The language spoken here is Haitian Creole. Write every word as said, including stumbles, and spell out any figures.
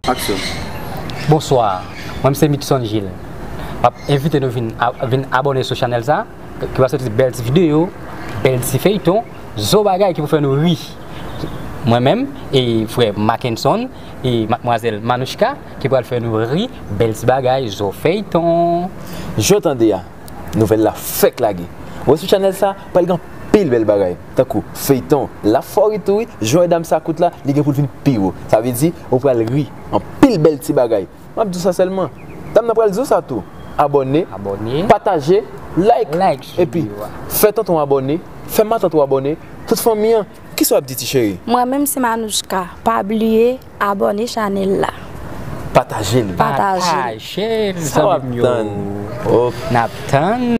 Aksyon. Bonswa, mwen se Midson Gilles. M ap envite nou vin, a- vin abòne sou chanèl sa, ki va soti bèl ti videyo, bèl ti feyton, zo bagay ki pou fè nou ri. Mwen menm, e frè Mackenson, e madmwazèl Manouchka, ki pral fè nou ri, bèl ti bagay, zo feyton. Jan w tande a, nouvèl la fèk lage. Wè sou chanèl sa, pral gen anpil bèl bagay, tankou feyton, l ap fè w ri tou wi, jan w wè dam sa kout la, li gen pou l vin pi wo. Sa vle di, ou pral ri, anpil bèl ti bagay. M ap di w sa sèlman. Dam nan pral di w sa tou. Abòne, Abòne. Pataje, like. Like sou Epi, videyo a. Fè tonton abòne, fè matant ou abòne, tout fanmi an. Kisa w ap di ti cheri? Mwen menm se Manouchka. Pa bliye abòne chanèl la. Pataje l. Pataje. Pataje l, Sa w ap zanmi m yo. Tann? Ok. N ap tann